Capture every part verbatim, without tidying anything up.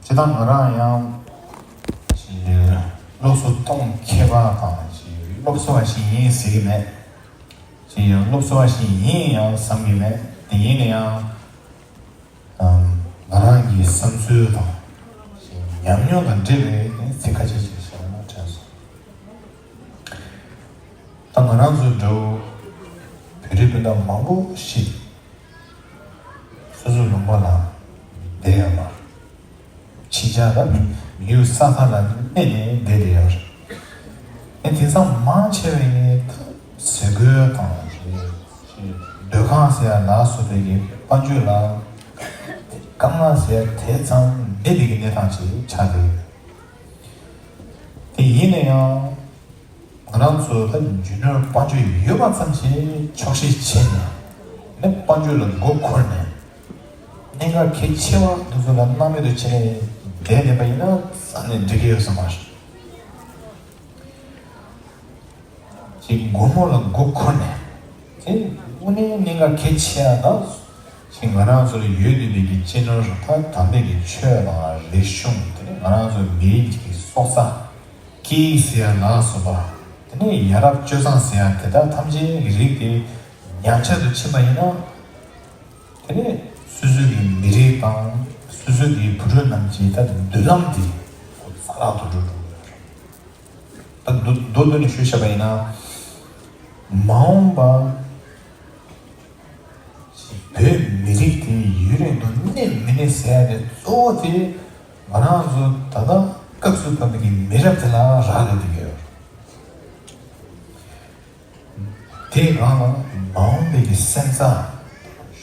སྤྱིར་བཏང་ང་རང་ཡང་ཅིག་སློབ་གསོ་གཏོང་མཁས་པ་དང་ཅིག་སློབ་གསོ་བ་ཞིག་ཡིན་ཟེར་གྱི་མེད། ཅིག་ཡང་སློབ་གསོ་བ་ཞིག་ཡིན་ཡང་བསམ་གྱི་མེད། དེ་ཡིན་ན་ཡང་ང་རང་གི་བསམ་ཚུལ་དང་ཅིག་ཉམས་མྱོང་དང་འབྲེལ་བའི་ཚིག་ཁ་ཤས་ཤིག་བཤད་ན་དྲན་སོང་། ད་ང་རང་ཚོའི་འདྲ་བོ་བོད་རིགས་སྤུན་ཟླ་མང་པོ་ཞིག་སོ་སོའི་ལུང་པ་ལ་བསྡད་ཡོད་མ་རེད། ཕྱི་རྒྱལ་ལ་མི་ཡུལ་ས་ཁ་ལ་གནས་ནས་བསྡད་བསྡད་ཡོད་རེད། ཨེ་དེང་སང་མང་ཆེ་བས་ད་ཟས་གོས་དང་རེད། སྡོད་ཁང་ཟེར་ཡ་ལ་སོགས་པའི་གི་དཔལ་འབྱོར་ལ་དཀའ་ངལ་ཟེར་ཡ་དེ་ཙམ་མེད་པའི་གི་གནས་སྟངས་ཅིག་ཆགས་བསྡད་ཡོད། དེ་ཡིན་ན་ཡང་ང་རང་ཚོ་ད་རྒྱུ་ནོར་དཔལ་འབྱོར་ཡོད་པ་ཙམ་གྱིས་ཆོག་ཤེས་བྱས་ནས་ནི་དཔལ་འབྱོར་ལ་མགོ་འཁོར་ནས་གནད་འགག་གལ་ཆེ་བ་འདི་ཚོ་ལ་སྣང་མེད་དུ་བྱས་ནས་བསྡད་བསྡད་པ་ཡིན་ན་རྩ་ནས་འགྲིག་གི་ཡོད་ས་མ་རེད། ཅིག་སྒོར་མོ་ལ་མགོ་འཁོར་ནས། དེ་དངོས་གནས་གནད་འགག་གལ་ཆེ་ཡ་ད། ཅིག་ང་རང་ཚོ་ལ་ཡོད་བསྡད་པའི་གི་སྤྱི་ནོར་ད་དམ་པའི་གི་ཆོས་དང་རིག་གཞུང་དེ་ནི་ང་རང་ཚོ་མི་རིགས་ཀྱི་སྲོག་རྩ། སྐད་ཡིག་ཟེར་ཡ་ལ་སོགས་པ། དེ་ནས་ཡ་རབས་སྤྱོད་བཟང་ཟེར་ཡ་དེ་དག་ཐམས་ཅད་ཀྱི་རིགས་དེ་ཉམས་ཆག་ཏུ་ཕྱིན་པ་ཡིན་ན། དེ་ནས་སོ་སོའི་གི་མི་རིགས་དང་སོ་སོའི་གི་བུ་ཕྲུག་རྣམས་ཀྱི་ད་མདུན་ལམ་དེ་ཁོ་རྩ་བརླག་ཏུ་འགྲོ་འགྲོ་གི་ཡོད་རེད། ད་མདོ་མདོ་མདོ་ནས་ཞུས་བཞག་པ་ཡིན་ན། མ་འོངས་པ་བོད་མི་རིགས་དེ་ཡུན་རིང་དུ་གནས་མི་གནས་ཟེར་ཡ་དེ་གཙོ་བོ་དེ་ང་རང་ཚོ་ད་ལྟ་སྐབས་སུ་བབས་པའི་གི་མི་རབས་དེ་ལ་རག་ལས་བསྡད་ཡོད། དེའི་སྒང་ལ་མ་འོངས་པའི་གི་སེམས་རྩ།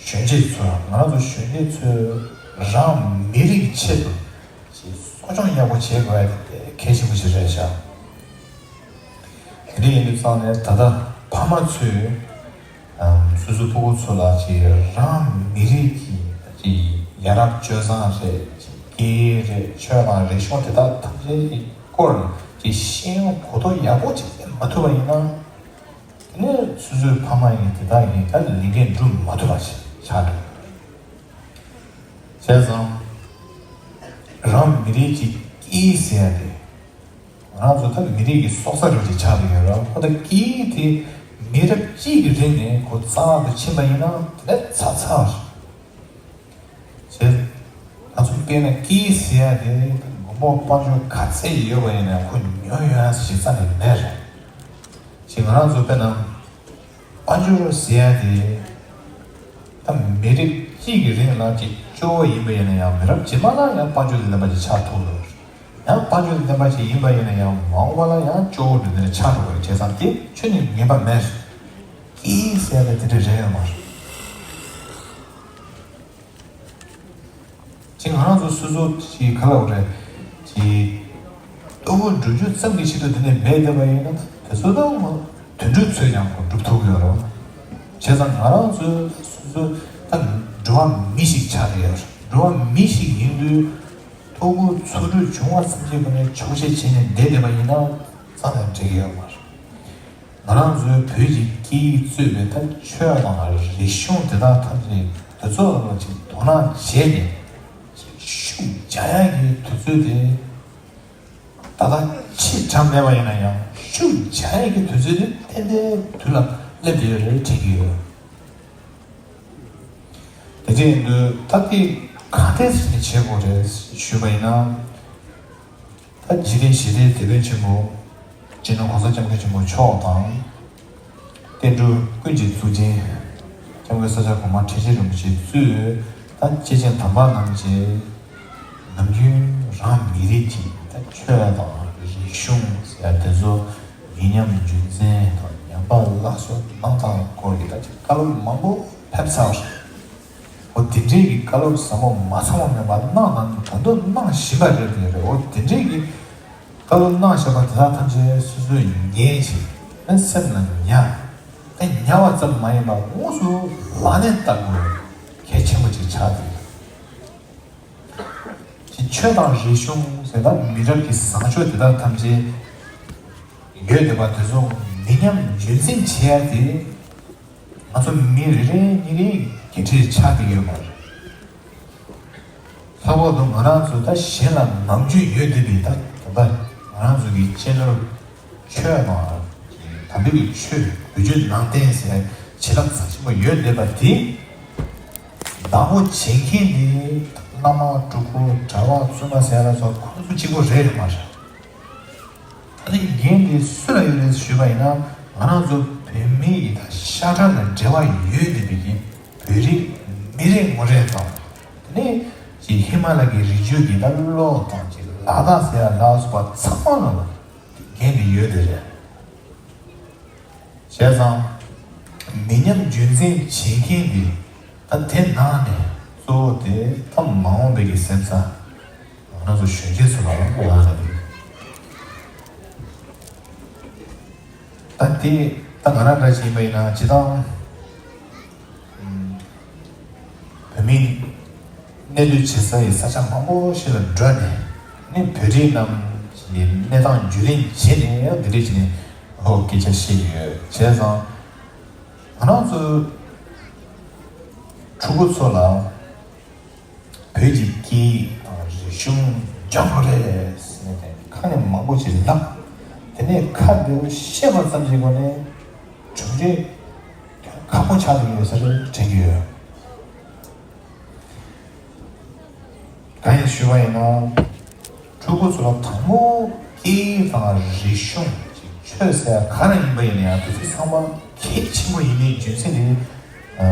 གཞོན་སྐྱེས་ཚོ་ང་རང་ཚོ་གཞོན་སྐྱེས་ཚོས་རང་མི་རིགས་ཆེད་དུ་ཅིག་གསོ་སྐྱོང་ཡག་པོ་བྱེད་དགོས་ཡ་དེ་གལ་ཆེན་པོ་ཞིག་རེད་ཤག་དེ་འདྲ་ཡིན་དུས་ཙང་ནས་ད་ལྟ་ཕ་མ་ཚོས་ཨམ་སོ་སོའི་ཕྲུ་གུ་ཚོ་ལ་ཅིག་རང་མི་རིགས་ཀྱི་ཅིག་ཡ་རབས་སྤྱོད་བཟང་རེད། ཅིག་སྐད་ཡིག་རེད། ཆོས་དང་རིག་གཞུང་དེ་དག་ཐམས་ཅད་ཀྱི་སྐོར་ཅིག་ཤེས་ཡོན་གོ་རྟོགས་ཡག་པོ་ཅིག་སླེབས་མ་ཐུབ་པ་ཡིན་ན། དེ་ནས་སོ་སོའི་ཕ་མ་ཡིན་དེ་དག་ཡིན་ད་ལས་འགན་སྒྲུབ་མ་ཐུབ་པ་ཞིག་ཆགས་འགྲོ། བྱས་ཙང་། རང་མི་རིགས་ཀྱི་སྐད་ཡིག་ཟེར་ཡ་དེ། ང་རང་ཚོ་ད་མི་རིགས་ཀྱི་སྲོག་རྩ་རུ་ཅིག་ཆགས་ཀྱི་ཡོད་རེད། ཁོ་ད་སྐད་ཡིག་དེ་མི་རབས་གཅིག་གི་རིང་ནས་ཁོ་རྩ་བརླག་ཏུ་ཕྱིན་པ་ཡིན་ན་དེ་ནས་ཚར་ཚར་རེད། བྱས། ང་ཚོ་དཔེར་ན་སྐད་ཡིག་ཟེར་ཡ་དེ་མགོན་པོ་དཔལ་འབྱོར་ག་ཚད་ཡོད་པ་ཡིན་ནའང་ཁོ་ཉོ་ཡོང་ཡ་ཞིག་རྩ་ནས་མེད་རེད། ཅིག་ང་རང་ཚོ་དཔེར་ན་དཔལ་འབྱོར་ཟེར་ཡ་དེ་ད་མི་རབས་གཅིག་གི་རིང་ལ་ཅིག་སྐྱོ་བོ་ཡིན་པ་ཡིན་ན་ཡང་མི་རབས་རྗེས་མ་ལ་ཡང་དཔལ་འབྱོར་དང་ལྡན་པ་ཅིག་ཆགས་ཐུབ་རེད། ཡང་དཔལ་འབྱོར་དང་ལྡན་པ་ཅིག་ཡིན་པ་ཡིན་ན་ཡང་མ་འོངས་པ་ལ་ཡང་སྐྱོ་བོ་འདྲ་འདྲ་ཆགས་འགྲོ་བ་རེད། བྱས་ཙང་དེ་ཁྱོན་ནས་ངེས་པ་མེད་རེད། སྐད་ཡིག་ཟེར་ཡ་དེ་དེ་འདྲ་རེད་ཡོད་མ་རེད། ཅིག་ང་རང་ཚོ་སོ་སོ་ཅིག་ག་ལབ་དགོས་རེད། ཅིག་ལྟོ་གོས་འགྲུབ་རྒྱུ་ཙམ་གྱི་ཆེད་དུ་དེ་ནས་འབད་བསྡད་པ་ཡིན་ན་དེ་ཚོ་ད་དུད་འགྲོ་ཚོས་ཀྱང་ཁོ་འགྲུབ་ཐུབ་ཀྱི་ཡོད་རེད། བྱས་ཙང་ང་རང་ཚོ་སོ་སོ་ད་འགྲོ་བ་མི་ཞིག་ཆགས་ཀྱི་ཡོད་རེད། འགྲོ་བ་མི་ཞིག་ཡིན་དུས་ལྟོ་གོས་འཚོ་གྲུབ་བྱུང་བ་ཙམ་གྱི་སྒོ་ནས་ཆོག་ཤེས་བྱས་ནས་བསྡད་བསྡད་པ་ཡིན་ན་རྩ་ནས་འགྲིག་གི་ཡོད་མ་རེད། ང་རང་ཚོའི་བོད་ཀྱི་སྐད་ཡིག་གཙོས་པའི་ད་ཆོས་དང་རིག་གཞུང་དེ་དག་ཐམས་ཅད་དེ་ཚོ་ལ་ཅིག་དོ་སྣང་བྱས་ནས་ཅིག་ཤུགས་རྒྱག་ཡག་གི་དུས་ཚོད་དེ་ད་ལྟ་ཕྱི་དྲགས་མེད་པ་ཡིན་ན་ཡང་ཤུགས་རྒྱག་ཡག་གི་དུས་ཚོད་དེ་ཏན་ཏན་དུས་ལ་སླེབས་བསྡད་ཡོད་རེད་དྲན་གྱི་ཡོད། དེ་འདྲ་ཡིན་དུས་ད་ལྟའི་གང་ཐད་ནས་བྱེད་དགོས་རེད་ཞུས་པ་ཡིན་ན། ད་འཇིག་རྟེན་ཞི་བདེའི་དེད་དཔོན་ཆེན་པོ་སྤྱི་ནོར་གོང་ས་སྐྱབས་མགོན་ཆེན་པོ་མཆོག་དང་། བསྟན་འགྲོ་ཀུན་གྱི་གཙུག་རྒྱན་སྐྱབས་མགོན་ས་སྐྱ་གོང་མ་ཁྲི་ཆེན་རིན་པོ་ཆེ་གཙོས་ད་སྐྱེས་ཆེན་དམ་པ་རྣམས་ཀྱིས་ནམ་རྒྱུན་རང་མི་རིགས་ཀྱི་ད་ཆོས་དང་རིག་གཞུང་ཟེར་ཡ་དེ་ཚོ་མི་ཉམས་རྒྱུན་འཛིན་དང་ཉམས་པ་སླར་གསོ་གནང་སྟངས་སྐོར་གྱི་ད་ཅིག་བཀའ་སློབ་མང་པོ་ཕེབས་ཚར་བ་རེད། འོ་དེ་འདྲའི་གི་བཀའ་སློབ་ཟབ་མོ་མ་ཚང་བ་མེད་པ་གནང་དང་ད་དུང་གནང་བཞིན་པ་རེད་དེ་རེད། འོ་དེ་འདྲའི་གི་བཀའ་སློབ་གནང་བཞག་པ་དེ་དག་ཐམས་ཅད་སོ་སོས་ཉན་ཞིང་ཨ་སེམས་ལ་ཉར། ཨ་ཉར་བ་ཙམ་མ་ཡིན་པར་དངོས་སུ་ལག་ལེན་བསྟར་དགོས་གལ་ཆེན་པོ་ཅིག་ཆགས་འདུག་ཅིག་ཆོས་དང་རིག་གཞུང་ཟེར་ན་མི་རབས་ཀྱི་བཟང་སྤྱོད་དེ་དག་ཐམས་ཅད་ཡོད་བསྡད་པ་དེ་ཚོ་མི་ཉམས་རྒྱུན་འཛིན་བྱེད་ཡ་དེ། ང་ཚོ་མི་རེ་རེ་གཉིས་རེའི་འགན་འཁྲི་ཆགས་ཀྱི་ཡོད་མ་རེད། ལྷག་པར་དུ་ང་རང་ཚོ་ད་གཞན་ལ་ནམ་རྒྱུན་ཡོད་བསྡད་པའི་ད་ད་ལྟ་ང་རང་ཚོ་གི་གཅེས་ནོར་ཆོས་དང་། དམ་པའི་གི་ཆོས་བོད་བརྒྱུད་ནང་བསྟན་ཟེར་བྱིན་རླབས་རྩ་ཆེན་པོ་ཡོད་བསྡད་པ་དེ། བདག་པོ་བྱེད་མཁན་དེ་བླ་མ་སྤྲུལ་སྐུ་གྲྭ་པ་བཙུན་མ་ཟེར་ཡ་ལ་སོགས་ཁོང་ཚོ་གཅིག་པོ་རེད་རེད་མ་རེད། ད་ནི་འགན་དེ་སུ་ལ་ཡོད་རེད་ཞུས་པ་ཡིན་ན། ང་རང་ཚོ་བོད་མི་ཡི་ད་ཤ་ཁྲག་ལ་འབྲེལ་བ་ཡོད་བསྡད་པའི་གི་བོད་རིགས་མི་རེ་ངོ་རེ་དང་། དེ་ནས་ཅིག་ཧི་མ་ལ་གི་རི་རྒྱུད་ཀྱི་ད་གློག་དང་ཅིག་ལ་དྭགས་ཟེར་ཡ་ལ་སོགས་པ་ཚང་མ་ལ་འགན་དེ་ཡོད་དེ་རེད། བྱས་ཙང་། མི་ཉམས་རྒྱུན་འཛིན་བྱེད་མཁན་དེ་ད་དེ་ནང་ནས་གཙོ་བོ་དེ་ད་མ་འོངས་པའི་གི་གཟན་རྩྭ་ང་རང་ཚོ་གཞོན་སྐྱེས་ཚོ་ལ་ཡང་ལ་དེ། ད་དེ་ད་ང་རང་འདྲ་ཞིག་ཡིན་པ་ཡིན་ན་ཇི་ལྟར། བོད་མིའི་གནས་སྡོད་བྱེད་ས་ཡི་ས་ཆ་མང་པོ་ཞིག་ལ་འགྲོ་ནས་ནི་བོད་རིགས་རྣམས་ཀྱི་གནས་སྟངས་བརྒྱུད་ལེན་བྱས་ནས་འདི་འདྲ་བྱས་ནས་ཧོ་སྐད་ཆ་བཤད་ཀྱི་ཡོད། བྱས་ཙང་ང་རང་ཚོའི་ཕྲུ་གུ་ཚོ་ལ་བོད་ཀྱི་སྐད་ཡིག་དང་རིག་གཞུང་སྦྱང་དགོས་རེད་ཟེར་ནས་ཁ་ནས་མང་པོ་ཞིག་ལབ། དེ་ནས་ཁ་འདིར་བཤད་པ་ཙམ་གྱི་སྒོ་ནས་གྲུབ་འབྲས་ཁག་པོ་ཆགས་ཀྱི་ཡོད་ས་རེད་དྲན་གྱི་ཡོད། གང་ཡིན་ཞུས་པ་ཡིན་ན། ཕྲུ་གུ་ཚོ་ལ་དང་པོ་སྐད་ཡིག་དང་རིག་གཞུང་ཅིག་ཆོས་ཟེར་ག་རེ་ཡིན་པ་ཡིན་ན་ཡང་དེ་ཚོ་ཚང་མ་གལ་ཆེན་པོ་ཡིན་མིན་རྒྱུ་མཚན་དེ།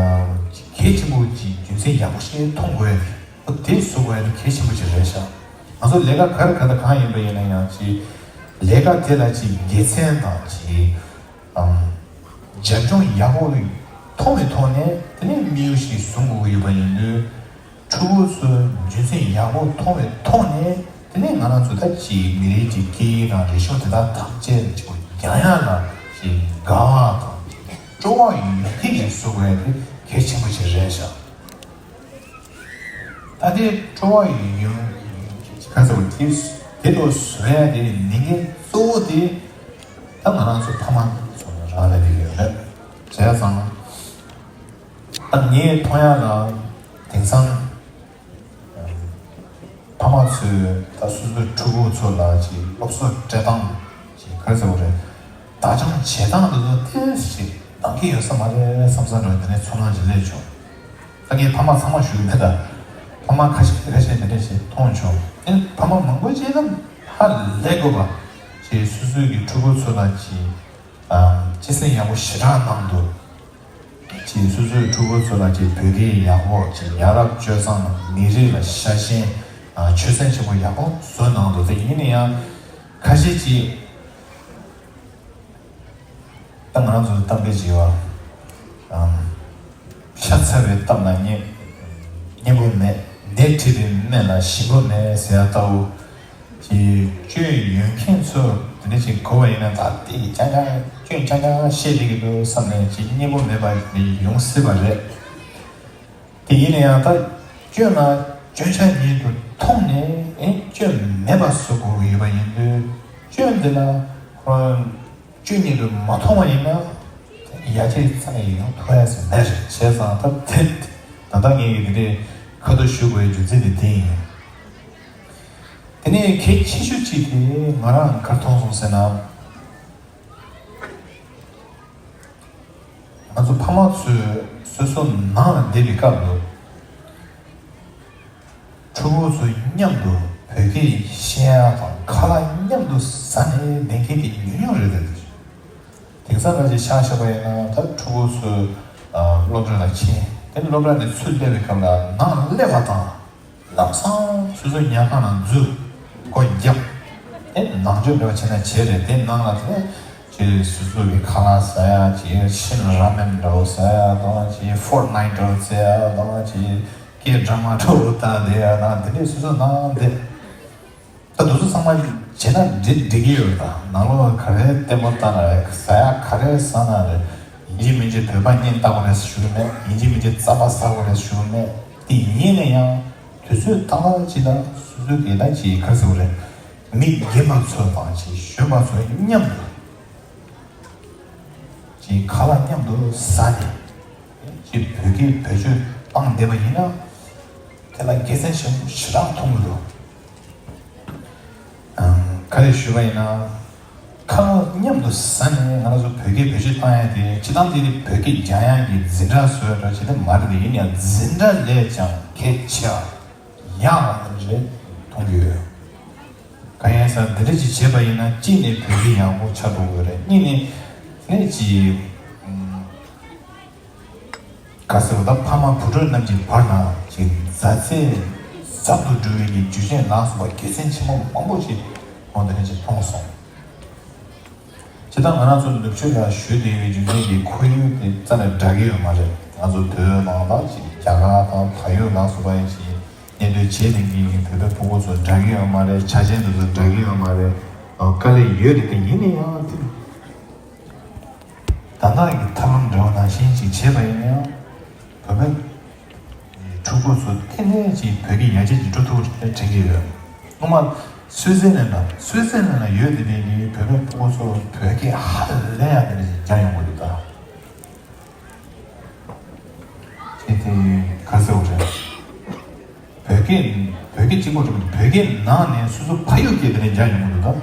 གལ་ཆེན་པོ་ཅིག་རྒྱུ་མཚན་ཡག་པོ་ཞིག་མཐོང་དགོས་ཡ་དེ། དེ་བཟོ་དགོས་ཡ་དེ་གལ་ཆེན་པོ་ཅིག་རེད་ཤག་ང་ཚོ་ལས་ཀ་ག་རེ་ག་ད་གང་ཡིན་པ་ཡིན་ན་ཡང་ཅིག་ལས་ཀ་དེ་ལ་ཅིག་དགེ་མཚན་དང་ཅིག་རྒྱབ་ལྗོངས་ཡག་པོ་མཐོང་བའི་ཐོག་ནས་དེ་ནས་དམིགས་ཡུལ་ཞིག་བཟུང་དགོས་ཀྱི་ཡོད་པ་ཡིན་དུས། ཕྲུ་གུ་ཚོའི་རྒྱུ་མཚན་ཡག་པོ་མཐོང་བའི་ཐོག་ནས་དེ་ནས་ང་རང་ཚོ་ད་ཅིག་མི་རིགས་ཀྱི་སྐད་ཡིག་དང་རིག་གཞུང་དེ་དག་ཐམས་ཅད་ཅིག་སྦྱང་ཡག་ལ་ཅིག་དགའ་བ་དང་ཅིག་སྤྲོ་བ་ཡོད་མཁན་ཞིག་བཟོ་དགོས་ཡ་དེ་གལ་ཆེན་པོ་ཞིག་རེད་ཤག་ད་དེ་སྤྲོ་བ་ཡོད་ག་ཚོད་དེ་དེ་ལོ་བཟོ་ཡ་དེ་ནི་ངའི་གཙོ་བོ་དེ་ད་ང་རང་ཚོ་ཕ་མ་ཚོ་རང་ལ་དེ་ཡོད་རེད། བྱས་ཙང་ད་ངས་མཐོང་ཡ་ལ་དེང་སང་ཕ་མ་ཚོས་ད་སོ་སོའི་ཕྲུ་གུ་ཚོ་ལ་ཅིག་སློབ་གསོ་སྤྲད་སྟངས་ཅིག་ག་ཚོད་རེད། བདག་སྐྱོང་བྱེད་སྟངས་དེ་ཚོ་ཏོག་ཙམ་འདང་གི་ཡོད་ས་མ་རེད་བསམ་བསམ་འདྲ་དེ་ནས་ཚོར་སྣང་ཅིག་སླེབས་བྱུང་། ད་ངས་ཕ་མ་ཚང་མ་ཞུ་གི་མེད་ད། ཕ་མ་ཁ་ཤས་ཁ་ཤས་དེ་འདྲ་ཞིག་མཐོང་བྱུང་། ཨེ་ཕ་མ་མང་པོ་ཅིག་ལ་ཧ་ལས་དགོས་པ་ཅིག་སོ་སོའི་གི་ཕྲུ་གུ་ཚོ་ལ་ཅིག་ཅི་སེ་ཡག་པོ་ཞེ་དྲག་གནང་འདུག་ཅིག་སོ་སོའི་ཕྲུ་གུ་ཚོ་ལ་ཅིག་བོད་སྐད་ཡག་པོ་ཅིག་ཡ་རབས་སྤྱོད་བཟང་མི་རིགས་ལ་ཤ་ཞེན་ཆོད་སེམས་ཆེན་པོ་ཡག་པོ་བཟོས་གནང་འདུག་དེ་ཡིན་ན་ཡང་ཁ་ཤས་ཅིག་ད་ང་རང་ཚོ་གཏམ་དཔེ་ཅིག་ཡོད་པ། ཤ་ཚ་བའི་གཏམ་ལ་སྙན་སྙན་པོ་མེད། ནད་མཁྲིས་པའི་སྨན་ལ་ཞིམ་པོ་མེད་ཟེར་ཡ་ལྟ་བུ། ཅིག་སྐྱོན་ཡོད་མཁན་ཚོ་དེ་འདྲ་ཅིག་གོ་བ་ཡིན་ན་ད་དེ་རྐྱང་རྐྱང་སྐྱོན་རྐྱང་རྐྱང་བཤད་བསྡད་ཀྱི་འདུག་བསམ་ནས་ཅིག་སྙན་པོ་མེད་པ་ཡོང་སྲིད་པ་རེད། དེ་ཡིན་ན་ཡང་ད་སྐྱོན་ལ་སྐྱོན་ཆ་ཉིད་དུ་མཐོང་ནས་ཨེ་སྐྱོན་མེད་པ་བཟོ་དགོས་ཀྱི་ཡོད་པ་ཡིན་དུས། སྐྱོན་འདི་ལ་ཁོ་སྐྱོན་ཉིད་དུ་མ་མཐོང་བ་ཡིན་ན་ཡ་གྱལ་རྩ་ནས་ཡོང་ཐུབ་ཡ་ཟེར་མེད་རེད། བྱས་ཙང་ད་དེ་ད་ལྟ་ངས་ཀྱི་འདི་འདྲའི་ཁ་ཐུག་ཞུ་དགོས་པའི་རྒྱུ་མཚན་དེ་འདི་ཡིན། དེ་ནས་གལ་ཆེ་ཤོས་གཅིག་དེ་ང་རང་ག་རེ་མཐོང་སོང་ཟེར་ན། ང་ཚོ་ཕ་མ་ཚོས་སོ་སོ་ནང་ལ་བསྡད་པའི་སྐབས་སུ། ཕྲུ་གུ་ཚོ་མཉམ་དུ་བོད་སྐད་བཤད་ཡ་དང་ཁ་ལག་མཉམ་དུ་ཟ་ནས་བསྡད་མཁན་དེ་ཉུང་ཉུང་རེད་དེ། དེང་སང་ང་ཚོས་ཆ་བཞག་པ་ཡིན་ན་ད་ཕྲུ་གུ་ཚོས་སློབ་གྲྭ་ལ་ཕྱིན། དེ་ནས་སློབ་གྲྭ་ནས་ཚུར་སླེབས་པའི་སྐབས་ལ་ནང་སླེབས་པ་དང་། ལམ་སང་སོ་སོའི་ཉལ་ཁང་ནང་འཛུལ། སྒོ་བརྒྱབ། ཨེ་ནང་ཆོས་འདྲ་བ་བྱས་ན་བྱས་རེད། དེ་ནང་ལ་དེ་ཅིག་སོ་སོ་གི་ཁ་ལག་ཟ་ཡ་ཅིག་ཤིན་ར་མེན་འདྲ་བོ་ཟ་ཡ་དང་ཅིག་ཕོར་ནའིཊ་འདྲ་བོ་རྩེ་ཡ་དང་ཅིག་སྐད་འདྲ་མ་འདྲ་བོ་བཏང་བསྡད་ཡ་དང་དེ་འདྲས་སོ་སོ་ནང་བསྡད། ད་དེ་ཚོ་ཚང་མ་བྱས་ན་འགྲིག་འགྲིག་གི་ཡོད་རེད། ད་ནང་ལོགས་ག་རེ་ལྟད་མོ་ལྟ་ན་རེད། ཟ་ཡ་ག་རེ་ཟ་ན་རེད། ཡིན་གཅིག་མིན་གཅིག་བོད་པ་གཉེན་བལྟ་དགོས་རེད་ཞུ་གི་མེད། ཡིན་གཅིག་མིན་གཅིག་རྩམ་པ་ཟ་དགོས་རེད་ཞུ་གི་མེད། དེ་ཡིན་ན་ཡང་དུས་ཚོད་ཏག་ཏག་ཅིག་དང་སོ་སོའི་གི་ད་ཅིག་ག་རེ་ཟེར་དགོས་རེད། མི་རྒན་པ་ཚོ་དང་ཅིག་གཞོན་པ་ཚོ་མཉམ་དུ་ཅིག་ཁ་ལག་མཉམ་དུ་ཟ་ནས་ཅིག་བོད་སྐད་བེད་སྤྱོད་བཏང་བསྡད་པ་ཡིན་ན། དེ་ལ་དགེ་མཚན་ཞེ་ཞེ་དྲག་མཐོང་གི་འདུག་ཨང་། ག་རེ་ཞུས་པ་ཡིན་ན། ཁ་ལག་མཉམ་དུ་ཟ་ནས་ང་རང་ཚོ་བོད་སྐད་བེད་སྤྱོད་བཏང་ཡ་དེ་སྤྱིར་བཏང་དེ་ནི་བོད་སྐད་སྦྱང་ཡ་གི་འཛིན་གྲྭ་བཟོ་ཡ་འདྲ་བྱེད་དེ་མ་རེད་དེ། ཡིན་ཡང་འཛིན་གྲྭ་ལས་ཀྱང་གལ་ཆེ་བ་ཡག་པ་རེད་མཐོང་གི་ཡོད། གང་ཡིན་ཟེར་ན་འདི་འདྲ་ཅིག་བྱས་པ་ཡིན་ན་གཅིག་ནས་བོད་སྐད་ཡག་པོ་ཆགས་འགྲོ་གི་རེད། གཉིས་ནས་ནས་ཅིག་ཨང་། ག་ཟེར་བ་ད་ཕ་མ་བུ་ཕྲུག་རྣམས་ཀྱི་བར་ན་ཅིག་མཛའ་བརྩེ་ཟབ་ཏུ་འགྲོ་བའི་གི་རྒྱུ་རྐྱེན་ལ་སོགས་པ་དགེ་མཚན་ཆེན་པོ་མང་པོ་ཞིག་འོང་དེ་འདྲ་ཅིག་མཐོང་སོང་། ཇི་ལྟར་ང་རང་ཚོ་ནུབ་ཕྱོགས་ལ་བཞུགས་བསྡད་པའི་རྒྱུ་མཚན་གྱིས་ཁོར་ཡུག་དེ་རྩ་ནས་འདྲ་གི་ཡོད་མ་རེད། ང་ཚོ་བོད་ནང་དང་ཅིག་རྒྱ་གར་དང་བལ་ཡུལ་ལ་སོགས་པ་ཡིན་ཅིག་གནས་སྡོད་བྱེད་མཁན་གྱི་བོད་པའི་ཕྲུ་གུ་ཚོ་འདྲ་གི་ཡོད་མ་རེད། ཆ་རྐྱེན་དེ་ཚོ་འདྲ་གི་ཡོད་མ་རེད། དཀའ་ལས་ཡོད་རེད་དེ། ཡིན་ན་ཡང་དེ། ད་ལྟ་གི་ཐབས་ལམ་འདྲ་བ་ནང་བཞིན་ཞིག་བྱས་པ་ཡིན་ན་ཡང་། བོད་པའི་ཕྲུ་གུ་ཚོ་ཏན་ཏན་ཅིག་བོད་སྐད་ཡར་རྒྱས་ཀྱི་འགྲོ་ཐུབ་པ་དྲན་གྱི་ཡོད། སྔོན་མ་སུད་སི་ལན་ལ་སུད་སི་ལན་ལ་ཡོད་བསྡད་པའི་གི་བོད་པའི་ཕྲུ་གུ་ཚོ་བོད་སྐད་ཧ་ལས་ཡག་དེ་འདྲ་ཞིག་སྦྱངས་ཡོང་གི་འདུག་ད། ཅེས་དེ་ག་ཟེར་བ་རེད། བོད་སྐད་བོད་སྐད་གཅིག་པོ་རེད། བོད་སྐད་ནང་ནས་སོ་སོ་ཕ་ཡུལ་སྐད་དེ་འདྲ་སྦྱངས་ཡོང་གི་འདུག་ད།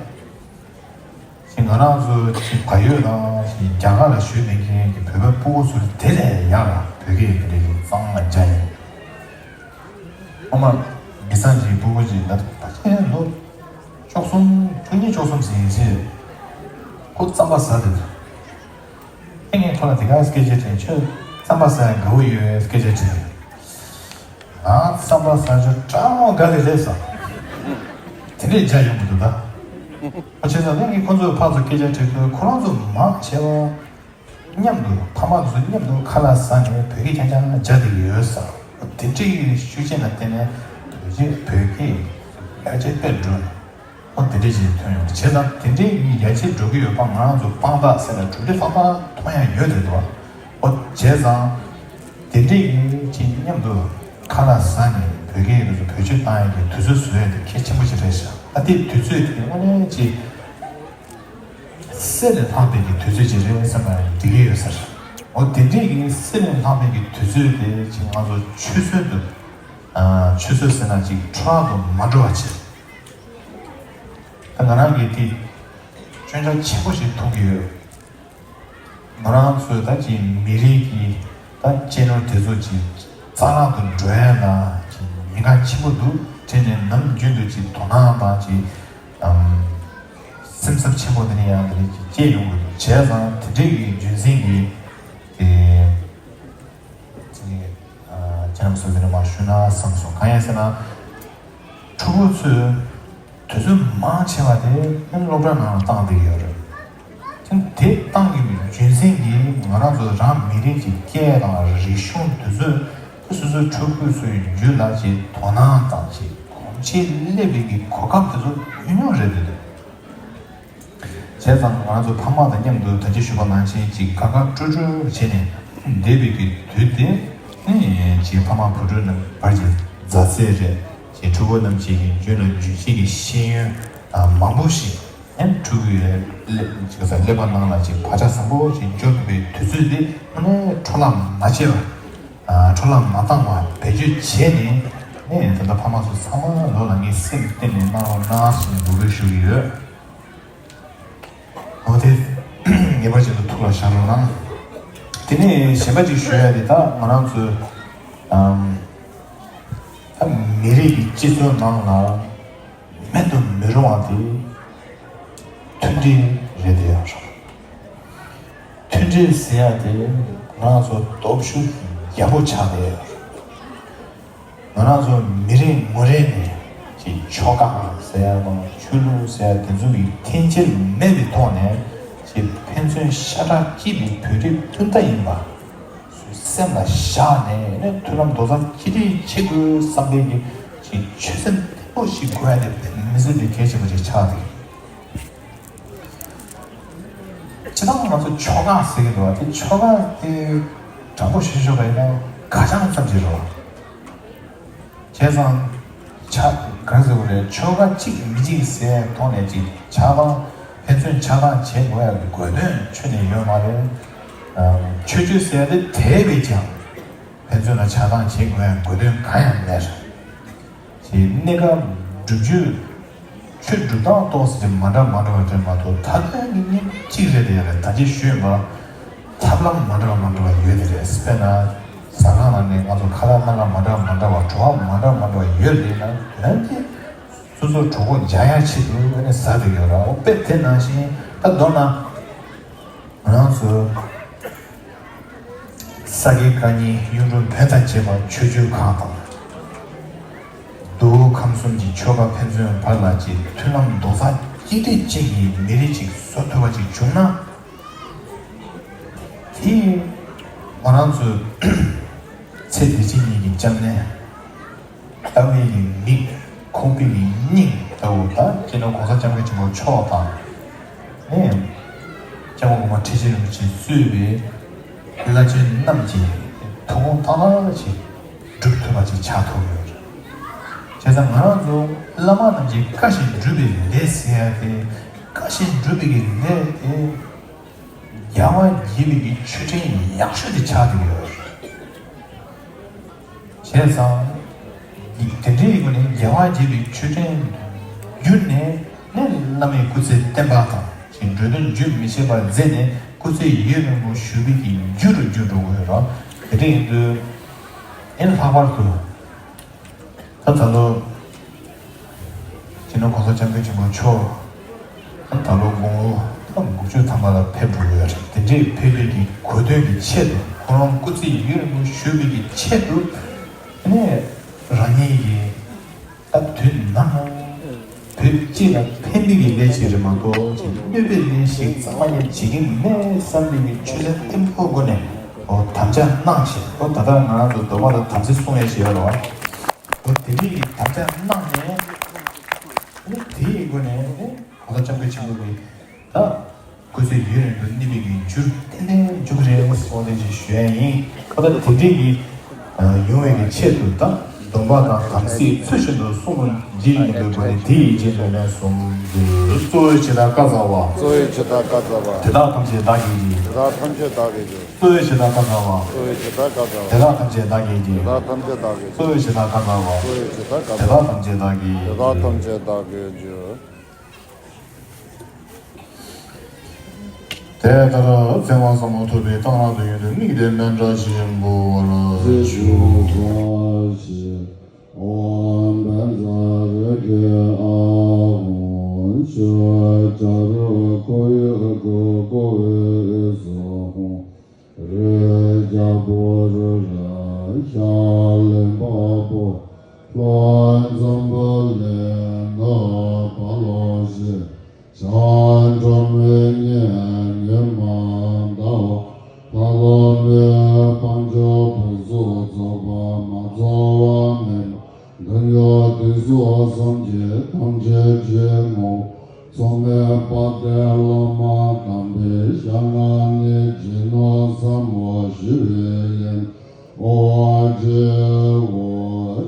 ཞིང་ང་རང་ཚོ་ཕ་ཡུལ་དང་རྒྱ་གར་ལ་བཞུགས་བསྡད་མཁན་གྱི་བོད་པའི་ཕྲུ་གུ་ཚོ་དེ་ལས་ཡག་ལ་བོད་སྐད་དེ་འདྲ་ཞིག་གཙང་མ་སྦྱངས་ཡོང་། ཨ་མ། མི་ཚང་གི་ཕྲུ་གུ་ཅིག་ད་ཕ་ཆེན་ལོ་བཅུ་གསུམ་བཅུ་གཉིས་བཅུ་གསུམ་ཟིན་རྗེས་ཁོ་རྩམ་པ་ཟ་དེ། ཨེ་ངས་ཁོ་ལ་དེ་ག་སྐད་ཆ་དྲིས། ཁྱོད་རྩམ་པ་ཟ་ཡ་དགའ་བོ་ཡོད་སྐད་ཆ་དྲིས། ང་རྩམ་པ་ཟ་རྒྱུ་སྤྲང་མོ་དགའ་གི་རེད་ཟེར། དེ་འདྲས་བྱས་ཡོང་གི་འདུག་ད། ཁོ་བྱས་ཙང་ངས་ཁོ་ཚོའི་ཕར་ཚུར་སྐད་ཆ་དྲིས་དུས་ཁོ་རང་ཚོ་མང་ཆེ་བ། མཉམ་དུ་ཕ་མ་དེ་ཚོ་མཉམ་དུ་ཁ་ལག་ཟ་ནས་བོད་སྐད་རྐྱང་རྐྱང་རྒྱག་བསྡད་ཀྱི་ཡོད་ཟེར། དེ་འདྲའི་ཤུགས་རྐྱེན་ལ་བརྟེན་ནས་བོད་སྐད་བོད་སྐད་ཡར་རྒྱས་སྤེལ་འགྲོ་ནས་འོ་དེ་འདྲའི་ཞིག་ཐོན་ཡོང་། བྱས་ཙང་དེ་འདྲའི་ཡར་རྒྱས་འགྲོ་གི་ཡོད་པ་ང་རང་ཚོ་དཔང་རྟགས་ཟེར་ན་གྲུབ་འབྲས་ཏག་ཏག་མཐོང་ཡ་ཡོད་རེད་དོ། འོ་བྱས་ཙང་དེ་འདྲའི་ཡིན་ཅིག་མཉམ་དུ་ཁ་ལག་ཟ་ནས་བོད་སྐད་དེ་ཚོ་བེད་སྤྱོད་བཏང་ཡ་གི་དུས་ཚོད་བཟོ་ཡ་དེ་གལ་ཆེན་པོ་ཞིག་རེད་ཤག་ད་དེ་དུས་ཚོད་དེ་དངོས་གནས་ཅིག་གསེར་ལས་ལྷག་པའི་གི་དུས་ཚོད་ཅིག་རེད་བསམ་པ་འགྲིག་གི་ཡོད་ཟེར། འོ་དེ་འདྲས་ཀྱི་གསེར་ལས་ལྷག་པའི་གི་དུས་ཚོད་དེ་ཅིག་ང་ཚོ་ཆུད་ཟོས་དུ་ཨ་ཆུད་ཟོས་ཟེར་ན་ཅིག་འཕྲོ་བརླག་ཏུ་མ་འགྲོ་བ་བྱེད། ད་ང་རང་གིས་དེ་སྐྱོན་ཆ་ཆེན་པོ་ཞིག་མཐོང་གི་ཡོད། ང་རང་ཚོས་ད་ཅིག་མི་རིགས་ཀྱི་ད་གཅེས་ནོར་དེ་ཚོ་ཅིག་རྩ་བརླག་ཏུ་འགྲོ་ཡ་ལ་ཅིག་ཉེན་ཁ་ཆེན་པོ་འདུག་དྲན་ནས་ནམ་རྒྱུན་དུ་ཅིག་དོ་སྣང་དང་ཅིག་ཨམ། སེམས་འཚབ་ཆེན་པོ་དེ་ནས་ཡང་དེ་ནས་ཅིག་སྐྱེས་ཡོང་གི་འདུག་བྱས་ཙང་དེ་འདྲའི་གི་རྒྱུ་མཚན་གྱིས་དེ་ཅིག་ཨ་ཁྱེད་རྣམ་ཚོ་དེ་ནས་མར་ཞུ་ན་བསམ་སོང་། གང་ཡིན་ཟེར་ན། ཕྲུ་གུ་ཚོས་དུས་ཚོད་མང་ཆེ་བ་དེ་སློབ་གྲྭ་ནང་ལ་བཏང་བསྡད་ཡོད་རེད། དེ་དེ་བཏང་གི་རྒྱུ་མཚན་གྱིས་ང་རང་ཚོ་རང་མི་རིགས་ཀྱི་སྐད་དང་རིག་གཞུང་དེ་ཚོ་སོ་སོའི་ཕྲུ་གུ་ཚོའི་རྒྱུད་ལ་ཅིག་དོ་སྣང་དང་ཅིག་གོམས་གཤིས་སླེབས་པའི་གི་གོ་སྐབས་དེ་ཚོ་ཉུང་ཉུང་རེད་འདུག་བྱས་ཙང་ང་རང་ཚོ་ཕ་མ་དང་མཉམ་དུ་ད་ཅི་ཞུས་པ་ནང་བཞིན་ཅིག་དགའ་དགའ་སྤྲོ་སྤྲོ་བྱས་ནས་བསྡད་པའི་གི་དུས་དེ་ནི་ཅིག་ཕ་མ་བུ་ཕྲུག་རྣམས་བར་གྱི་མཛའ་བརྩེ་རེད། ཅིག་ཕྲུ་གུ་རྣམས་ཅིག་གི་རྒྱུད་ལ་རྒྱུད་གཅིག་གི་ཤེས་ཡོན་མང་པོ་ཞིག་ཨེ་ཕྲུ་གུའི་ཀླད་ཅིག་ཀླད་པ་ནང་ལ་ཅིག་བག་ཆགས་བཟང་པོ་ཞིག་འཇོག་ཐུབ་པའི་དུས་ཚོད་དེ་དངོས་གནས་འཕྲོ་བརླག་མ་བྱས་པ། འཕྲོ་བརླག་མ་བཏང་བར་བེད་སྤྱོད་བྱས་ནས་ནི་ད་ལྟ་ཕ་མ་ཚོ་ཚང་མ་ལོ་ལ་ངའི་སེམས་གཏིང་ནས་གནང་རོགས་གནང་ཞེས་འབོད་སྐུལ་ཞུ་གི་ཡོད། འོ་དེ་ངེས་པར་ཅན་དུ་ཐུགས་ལ་བཞག་རོགས་གནང་། དེ་ནས་གཞན་པ་ཅིག་ཞུ་ཡ་དེ་ད་ང་རང་ཚོའི་ཨམ་ད་མི་རིགས་ཀྱི་སྤྱི་ཚོགས་ནང་ལ་མེད་དུ་མི་རུང་བ་དེ་མཐུན་སྒྲིལ་རེད་དེ་ཡང་རང་། མཐུན་སྒྲིལ་ཟེར་ཡ་དེ་ང་རང་ཚོ་སྟོབས་ཤུགས་རྒྱ་པོ་ཆགས་བསྡད་ཡོད་རེད། ང་རང་ཚོ་མི་རེ་ངོ་རེ་ནས་ཀྱི་ཆོལ་ཁ་ཟེར་ཡ་དང་ཆོས་ལུགས་ཟེར་ཡ་དེ་ཚོ་གི་འཐེན་འཁྱེར་མེད་པའི་ཐོག་ནས་ཀྱི་ཕན་ཚུན་ཤ་ཁྲག་གཅིག་པའི་བོད་རིགས་སྤུན་ཟླ་ཡིན་པ་སེམས་ལ་བཞག་ནས་ནས་མཐུན་ལམ་རྡོག་རྩ་གཅིག་སྒྲིལ་བྱེད་དགོས་བསམ་པའི་གི་ཀྱི་ཆོད་སེམས་བརྟན་པོ་ཞིག་དགོས་ཡ་དེ་མི་ཚེ་འདི་གལ་ཆེན་པོ་ཞིག་ཆགས་འདུག་སྤྱིར་བཏང་ང་ཚོ་ཆོལ་ཁ་ཟེར་གྱི་འདུག་བ། དེ་ཆོལ་ཁ་དེ་དྲང་པོ་ཞུ་ཞུ་བ་ཡིན་ན་དགའ་ཆང་ཙམ་ཞིག་རེད་བ། བྱས་ཙང་ཆ་གང་ཟེར་བ་རེད། ཆོལ་ཁ་གཅིག་མི་གཅིག་ཟེར་ཐོག་ནས་ཅིག་ཆགས་སྡང་ཕན་ཚུན་ཆགས་སྡང་བྱེད་དགོས་ཡ་གི་དགོས་དོན་ཁྱོན་ནས་ཡོད་མ་རེད། ཆོས་བརྒྱུད་ཟེར་དེ་དེ་བས་ཀྱང་། ཕན་ཚུན་ལ་ཆགས་སྡང་བྱེད་དགོས་ཡ་དགོས་དོན་གང་ཡང་མེད། གནས་སྐབས་སྒྲུབ་བརྒྱུད་ཆོས་སྒྲུབ་སྟངས་ཏོག་ཙམ་མ་འདྲ་མ་འདྲ་བ་རེད་མ་གཏོགས། ད་ལྟ་ནི་གཅིག་རེད་དེ། ཡ་རེད། ད་ཅི་ཞུས་པ་ཐབས་ལམ་མ་འདྲ་བ་མ་འདྲ་བ་ཡོད་དེ་རེད། དཔེར་ན་ཟ་ཁང་ནང་ནས་ང་ཚོ་ཁ་ལག་སྣ་ཁ་མ་འདྲ་བ་མ་འདྲ་བ། བྲོ་བ་མ་འདྲ་མ་འདྲ་བ་ཡོད་རེད་ན། ཡང་དེ་སོ་སོ་གྲོད་ཁོག་འཇགས་ཡག་ཆེད་དུ་ཨ་ནི་ཟ་བསྡད་ཡོད་ར། འོ་དཔེ་དེ་ནང་བཞིན་ད་མདོར་ན། ང་རང་ཚོ་ས་དགེ་བཀའ་རྙིང་གཡུང་དྲུང་བོན་དང་བཅས་པ་ཆོས་བརྒྱུད་ཁག་དང་། མདོ་དབུས་ཁམས་གསུམ་གྱི་ཆོལ་ཁ་ཕན་ཚུན་བར་ལ་ཅིག་མཐུན་ལམ་རྡོག་རྩ་གཅིག་སྒྲིལ་ཅན་གྱི་མི་རིགས་ཅིག་བཟོ་ཐུབ་པ་ཅིག་བྱུང་ན། དེ་ང་རང་ཚོའི་ཚེ་འདི་ཕྱི་གཉིས་ཀྱི་སྐྱབས་གནས། ལྟ་བའི་གི་མིག་ཁོག་པའི་གི་སྙིང་ལྟ་བུ། ད་སྤྱི་ནོར་༸གོང་ས་༸སྐྱབས་མགོན་ཆེན་པོ་མཆོག་དང་། ཨེ། སྐྱབས་མགོན་གོང་མ་ཁྲི་ཆེན་རིན་པོ་ཆེས་གཙོས་པའི་བླ་ཆེན་རྣམས་ཀྱི་ཐུགས་དགོངས་ཏག་ཏག་ཅིག་སྒྲུབ་ཐུབ་པ་ཅིག་ཆགས་ཐུབ་ཡོད་རེད། བྱས་ཙང་ང་རང་ཚོ་བླ་མ་རྣམས་ཀྱིས་བཀའ་བཞིན་སྒྲུབ་པའི་ལས་ཟེར་ཡ་དེ། བཀའ་བཞིན་སྒྲུབ་པའི་གི་ལས་དེ། རྒྱལ་བ་དགྱེས་པའི་གི་མཆོད་སྤྲིན་ཡག་ཤོས་དེ་ཆགས་བསྡད་ཡོད་རེད། བྱས་ཙང་། དེ་འདྲའི་སྒོ་ནས་རྒྱལ་བ་དགྱེས་པའི་མཆོད་སྤྲིན་བརྒྱུད་ནས་ནི་བླ་མའི་སྐུ་ཚེ་བརྟན་པ་དང་། ཅིག་འགྲོ་དོན་རྒྱུན་མི་ཆད་པར་མཛད་ནས་སྐུ་ཚེ་ཡུན་རིང་པོ་བཞུགས་པའི་གི་རྒྱུ་རུ་འགྱུར་འགྲོ་གི་ཡོད་རེད། དེ་འདྲ་ཡིན་དུས། ཨེ། ལྷག་པར་དུ་ད་ད་ལོ། སྤྱི་ནོར་༸གོང་ས་༸སྐྱབས་མགོན་ཆེན་པོ་མཆོག་ད་ལོ་དགུང་ལོ་དགུ་བཅུ་ཐམ་པ་ལ་ཕེབས་འགྲོ་གི་ཡོད་རེད། དེ་འདྲའི་ཕེབས་པའི་གི་གོ་སྟོན་གྱི་ཆེད་དུ། ཁོ་རང་སྐུ་ཚེ་ཡུན་རིང་པོ་བཞུགས་པའི་གི་ཆེད་དུ། ཨ་ནི་རང་ཉིད་ཀྱི་ད་དུས་ནམ་ཡང་བོད་སྤྱི་ལ་ཕན་པའི་གི་ལས་ཅིག་རེད་མ་གཏོགས། ཅིག་གནོད་པའི་ལས་ཤིག་རྩ་བ་ནས་བྱེད་ཀྱི་མེད་བསམ་པའི་གི་ཆོད་སེམས་བརྟན་པོའི་སྒོ་ནས། འོ། དམ་བཅའ་གནང་བཞིན། འོ། ད་ལྟ་ང་རང་ཚོ་སྡོམ་པ་དང་དམ་ཚིག་སྲུང་ཡས་ཞེས་ཡོད་རེད་བ། འོ། དེ་འདྲའི་གི་དམ་བཅའ་གནང་ནས། ཨ་ནི་དེའི་སྒོ་ནས་ཨ་ནི་༸གོང་ས་༸སྐྱབས་མགོན་ཆེན་པོ་གི་ད་སྐུ་ཚེ་ཡུན་རིང་དུ་གནས་པའི་གི་རྒྱུར་ཏན་ཏན་འཇུག་རེད་གསུངས་ཏེ་ཅིག་ཞུ་ཡ་ཡིན། ད་དེ་འདྲའི་གི་ཡོང་བའི་གི་ཆེད་དུ། ད་སྡོམ་པ་དང་དམ་ཚིག་ཚུལ་བཞིན་དུ་སྲུང་བར་བགྱི་ཡིན་པའི་སྒོ་ནས། དེ་ཡི་རྗེས་སུ་ལན་གསུམ་འདི། གཙོ་བོས་ཇི་ལྟར་བཀའ་སྩལ་བ། གཙོ་བོས་ཇི་ལྟར་བཀའ་སྩལ་བ། དེ་དག་ཐམས་ཅད་བདག་གིས་ཀྱང་། དེ་དག་ཐམས་ཅད་བདག་གིས་ཀྱང་། གཙོ་བོས་ཇི་ལྟར་བཀའ་སྩལ་བ། གཙོ་བོས་ཇི་ལྟར་བཀའ་སྩལ་བ། དེ་དག་ཐམས་ཅད་བདག་གིས་ཀྱང་། དེ་དག་ཐམས་ཅད་བདག་གིས་ཀྱང་། གཙོ་བོས་ཇི་ལྟར་བཀའ་སྩལ་བ། གཙོ་བོས་ཇི་ལྟར་བཀའ་སྩལ་བ། དེ་དག་ཐམས་ཅད་བདག་གིས་ཀྱང་། དེ་ལྟར་ཚེ་དབང་ཟབ་མོ་ཐོབ་པའི་གཏང་རག་ཏུ་ཡོན་ཏན་དམིགས་ཏེ་མཎྜལ་ཞིག་འབུལ་བར་ཞུ། ཨོཾ་བཛྲ་རེ་ཏྲེ་ཨཱཿཧཱུྃ། ཆོས་བྱ་རོག་ཁོ་ཡོད་ཀོ་ཀོ་བོའི་སོ་ཧོ། རེ་རྒྱ་བོ་རུ་ར་ཤ་ལེན་པ་པོ། ལྷོ་འཛམ་བུ་གླིང་ནགས་པ་ལོ་ཞེས། བྱ་འགྲོ་མི་ཉེ་ཉེ་མ་འདའ་བ། ཕ་ལོ་མོའི་དཔལ་འབྱོར་བུ་གཟུགས་རྫོགས་པ་མ་རྫོགས་པ་མེད་པ། འདོད་ཡོན་དུས་གསུམ་གྱི་ཐམས་ཅད་ཀྱི་ངོ་བོ། མཚུངས་མེད་དཔལ་ལྡན་བླ་མ་དམ་པའི་ཞལ་སྔ་ནས་རྗེས་གནང་ཟབ་མོ་ཞུ་བའི་ཡན། ཨོ་ཨ་ཇེ་ཨོ།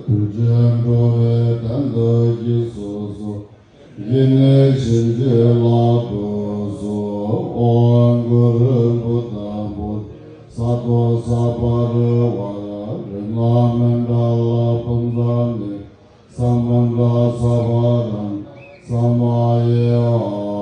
ཐུགས་རྗེས་འགྲོ་བའི་དོན་དུ་གཤེགས་སུ་གསོལ། ཡེ་ནས་བྱིན་གྱིས་བརླབ་ཏུ་གསོལ། ཨོཾ་གུ་རུ་བུདྡྷ་བོ་དྷི་ས་ཏྭ་ས་པ་རི་ཝཱ་ར་རཏྣ་མཎྜལ་པུཉྩ་ནི་ས་མཎྜལ་ས་བ་ར་ཎ་ས་མ་ཡེ་ཨ།